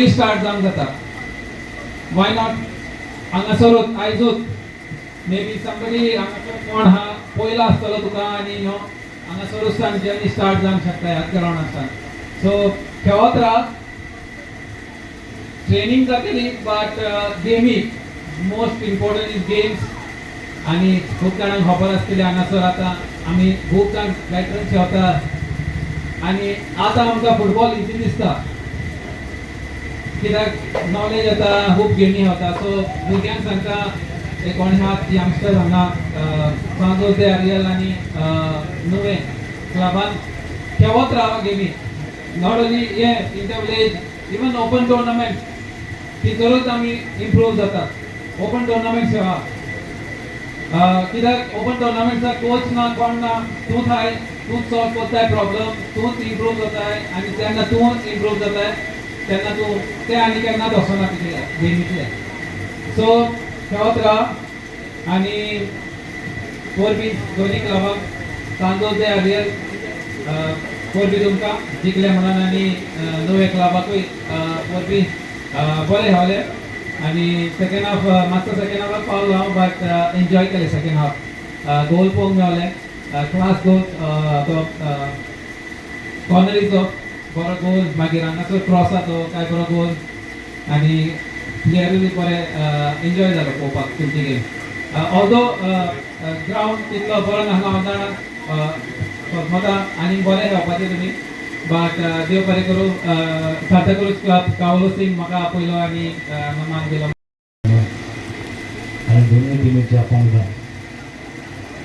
पयलीं स्टार्ट जावंक जाता. Why not हांगासरूच आयजूच मे बी समबडी हांगासर कोण आहा पयलो आसतलो तुका आनी न्हू हांगासरूच सावन जर्नी स्टार्ट जावंक शकता ह्याच ग्रावंडासान. सो खेळत राव, ट्रेनिंग जातली, बट गेमी मोस्ट इम्पॉर्टंट is games. आनी खूब जाणांक खबर आसतली, हांगासर आतां आमी खूब जाण वेटरन्स खेळटा आनी आतां आमकां फुटबॉल इजी दिसता कित्याक नॉलेज येता, खूब गेमी खेळटा. सो भुरग्यांक सांगता, हे कोण आहात यंगस्टर हांगा सांजो ते आरियल आनी नुवें क्लबान खेळत रावा गेमी. Not only हे inter village, even open tournament, भितरूच आमी इम्प्रूव जातात. ओपन टुर्नामेंट खेळा, कित्याक ओपन टुर्नामेंट्साक कोच ना, कोण ना, तूं थाय तूंच सॉल्व करताय प्रॉब्लम, तूंच इम्प्रूव जाताय. आनी जेन्ना तूं इम्प्रूव जाताय तेन्ना तूं ते आनी केन्नाच वचना तुजे गेमींतले. सो खेळत राव आनी परबीं दोनी क्लबांक, सांजो आरियल परबीं तुमकां जिखले म्हणून आनी नुवें क्लबाकूय परबीं. बरें खेळले आनी सेकेंड हाफ मातसो सेकेंड हाफाक पावलो हांव, बट एन्जॉय केलें. सेकेंड हाफ गोल पळोवंक मेवले, क्लास गोल, तो कॉर्नरीचो बरो गोल, मागीर हांगासर क्रॉसाचो काय बरो गोल आनी प्लेयरूय बरे. एन्जॉय जालो पळोवपाक तुमची गेम, ऑल्दो ग्रावंड तितलो बरो नासलो. हांव जाणा, सोदमता आनी बरें खेळपाचें तुमी, बट देव बरें करूं. सांताक्रूज क्लब कावलो सिंग म्हाका आपयलो आनी हांगा मान दिलो. आनी दोनूय टिमीच्या पंगडान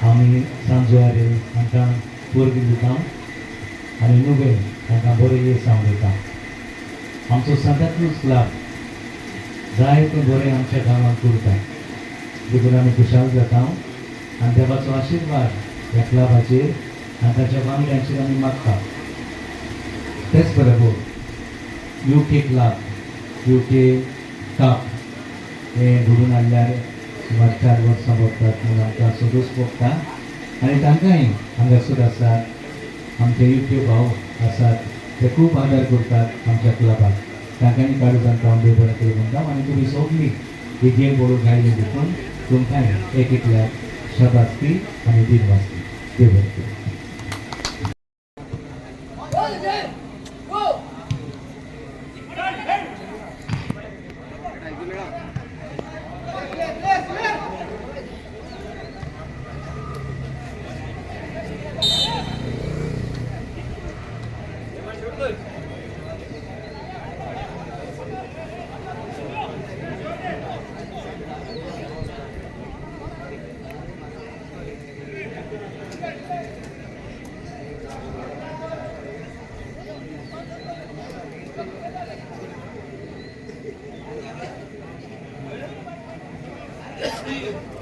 आमी सांजो आरे तांकां परबीं दिता आनी नुवें तांकां बरें येस हांव दिता. आमचो सांताक्रूज क्लब जायतें बरें आमच्या गांवांत करता, देखून आमी खुशाल जाता आनी देवाचो आशिर्वाद ह्या क्लबाचेर आनी ताच्या वांगड्यांचेर आमी मागता. तेच बरोबर UK club, UK cup हें घडून हाडल्यार सुमार 4 वर्सां भोगतात म्हणून आमकां संतोश भोगता. आनी तांकांय हांगासर आसात आमचे युके भाव आसात, ते खूब आदार करतात आमच्या क्लबाक. तांकांय काळजान हांव देव बरें करूं म्हणटा. आनी तुमी सगळीं ही गेम पळोवंक आयली देखून तुमकांय एक एकल्याक शाबासकी आनी दिनवासकी. देव बरें करूं. Go!